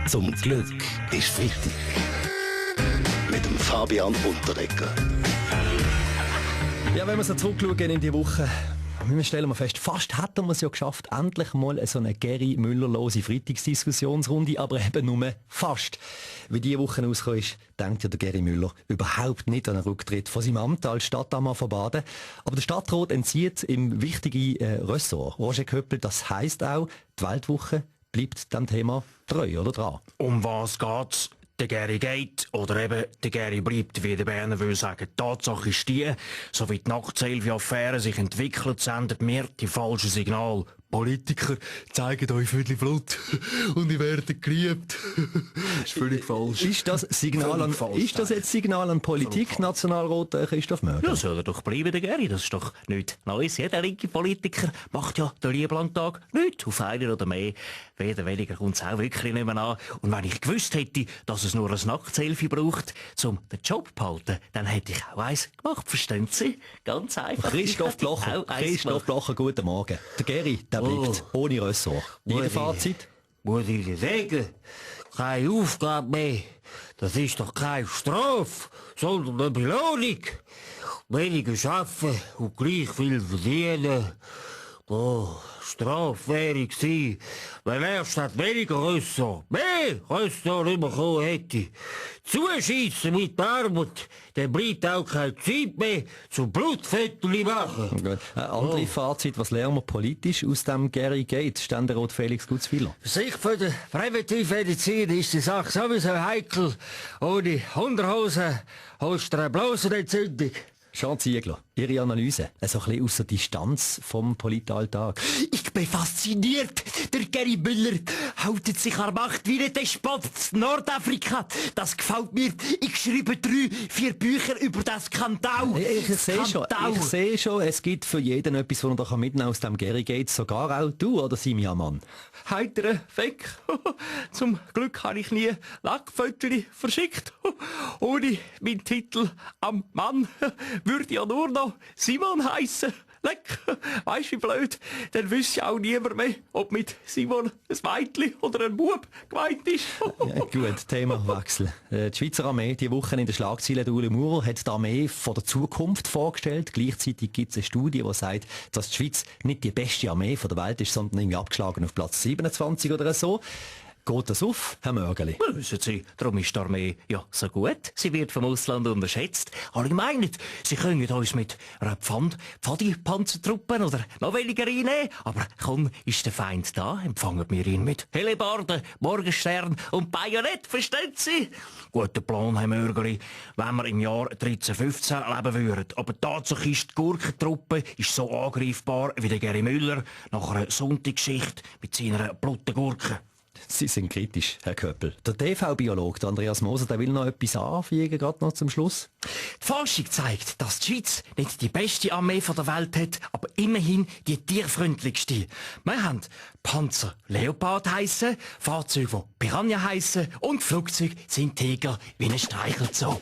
Zum Glück ist Freitag. Mit dem Fabian Unterreger. Ja, wenn wir so zurückschauen in die Woche, stellen wir fest, fast hätten wir es ja geschafft, endlich mal so eine Geri Müller-lose Freitagsdiskussionsrunde, aber eben nur fast. Wie diese Woche ausgekommen ist, denkt ja der Geri Müller überhaupt nicht an einen Rücktritt von seinem Amt als Stadtammer von Baden. Aber der Stadtrat entzieht ihm wichtige Ressort. Roger Köppel, das heisst auch, die Weltwoche bleibt dem Thema treu oder dran. Um was geht's? Der Geri geht oder eben der Geri bleibt, wie der Berner will sagen. Die Tatsache ist die, so wie die Nachtselfie-Affäre sich entwickelt, sendet mir die falsche Signal. Politiker zeigen euch völlig Blut und ihr werdet geliebt. Das ist völlig falsch. Ist das jetzt Signal an Politik, Nationalrat Christoph Mörder? Ja, soll er doch bleiben, der Geri. Das ist doch nichts Neues. Jeder linke Politiker macht ja den lieben Tag nichts. Auf einen oder mehr. Weder weniger kommt es auch wirklich nicht mehr an. Und wenn ich gewusst hätte, dass es nur ein Nacktselfie braucht, um den Job zu behalten, dann hätte ich auch eins gemacht. Verstehen Sie? Ganz einfach. Christoph Blocher, guten Morgen. Der Geri, der bleibt ohne Ressort. Ihr Fazit? Muss ich dir sagen, keine Aufgabe mehr. Das ist doch keine Strafe, sondern eine Belohnung. Weniger arbeiten und gleich viel verdienen. Strafe wäre gewesen, wenn er statt weniger Ressort mehr Ressort bekommen hätte. Zuschiessen mit der Arbeit, dann bleibt auch keine Zeit mehr zum Blutviertel machen. Gut. Andere Fazit, was lernen wir politisch aus dem Geri Gate, Ständerat Felix Gutzwiller? Aus Sicht von der Präventivmedizin ist die Sache sowieso heikel. Ohne Unterhosen hast du eine Blasenentzündung. Jean Ziegler, Ihre Analyse, so ein bisschen aus der Distanz vom Politalltag. Ich bin fasziniert. Der Geri Müller hält sich an der Macht wie ein Despot in Nordafrika. Das gefällt mir. Ich schreibe 3-4 Bücher über den Skandal. Ich sehe schon, es gibt für jeden etwas, was er mitnehmen aus dem Geri Gate, sogar auch du oder Simia Mann. Heiterer Feck. Zum Glück habe ich nie Lackfotos verschickt. Ohne meinen Titel am Mann würde ja nur noch Simon heissen. Leck, weisst wie blöd? Dann wüsste ja auch niemand mehr, ob mit Simon ein Mädchen oder ein Bub gemeint ist. Ja, gut, Themawechsel. Die Schweizer Armee, die Woche in der Schlagzeile, der Uli Maurer hat die Armee von der Zukunft vorgestellt. Gleichzeitig gibt es eine Studie, die sagt, dass die Schweiz nicht die beste Armee der Welt ist, sondern irgendwie abgeschlagen auf Platz 27 oder so. Geht das auf, Herr Mörgeli? Wissen Sie, darum ist die Armee ja so gut. Sie wird vom Ausland unterschätzt. Alle meinen, sie können uns mit einer Pfadi-Panzertruppen oder noch weniger reinnehmen. Aber kaum ist der Feind da, empfangen wir ihn mit Hellebarden, Morgenstern und Bajonett, verstehen Sie? Guter Plan, Herr Mörgeli, wenn wir im Jahr 1315 leben würden. Aber Tatsache ist, die Gurkentruppe ist so angreifbar wie der Geri Müller nach einer Sonntagsschicht mit seiner Blutengurke. Sie sind kritisch, Herr Köppel. Der TV-Biologe Andreas Moser, der will noch etwas anfügen, gerade noch zum Schluss. Die Forschung zeigt, dass die Schweiz nicht die beste Armee der Welt hat, aber immerhin die tierfreundlichste. Wir haben Panzer Leopard heissen, Fahrzeuge, die Piranha heissen und Flugzeuge sind Tiger wie ein Streichelzoo.